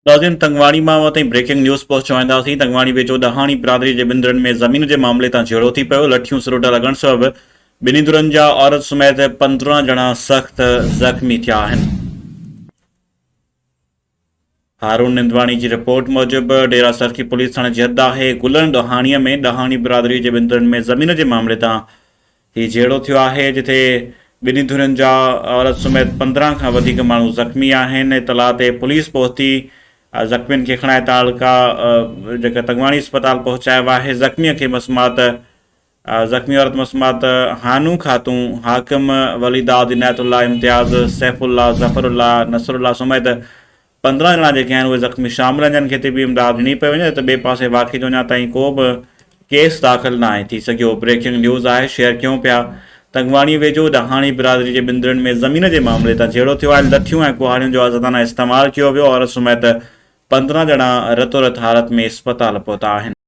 ناظرين تنگواڻي مان اوهان تائين بريڪنگ نيوز پهچائينداسين تنگواڻي ويجهو ڏهاڻي برادري جي ٻن ڌرين ۾ زمين جي معاملي تان جهيڙو ٿي پيو لٺيون سروٽا لڳڻ سبب ٻنهي ڌرين جا عورت سميت 15 ڄڻا سخت زخمي ٿيا آهن. هارون نندواڻي جي رپورٽ موجب ڊيرا سرخي پوليس ٿاڻي جي حد آهي گلڻ ڏهاڻي ۾ ڏهاڻي برادري جي ٻن ڌرين ۾ زمين جي معاملي تان هي جهيڙو ٿيو آهي جتي ٻنهي ڌرين جا عورت سميت 15 کان وڌيڪ ماڻهو زخمي آهن، اطلاع تي پوليس پهتي زخمين کي کڻائي تعلقه جيڪا تنگواڻي اسپتال پهچايو آهي، زخمي کي مسمات زخمي عورت مسمات هانو خاتون، حاڪم وليداد، عنايت الله، امتياز، سيف الله، ظفر الله، نصر الله سميت 15 ڄڻا جيڪي آهن اهي زخمي شامل آهن جن کي طبي امداد ڏني پئي وڃي ته ٻئي پاسي واقعي جو اڃا تائين ڪو به ڪيس داخل ناهي ٿي سگهيو بريڪنگ نيوز آهي شيئر ڪيون پيا تنگواڻي ويجهو ڏهاڻي برادري جي ٻن ڌرين ۾ زمين جي معاملي تان جهيڙو ٿيو آهي لٺيون ۽ ڪهاڙين جو آزادانه استعمال ڪيو ويو عورت سميت 15 ڄڻا رتورت حالت ۾ اسپتال پهتا آهن.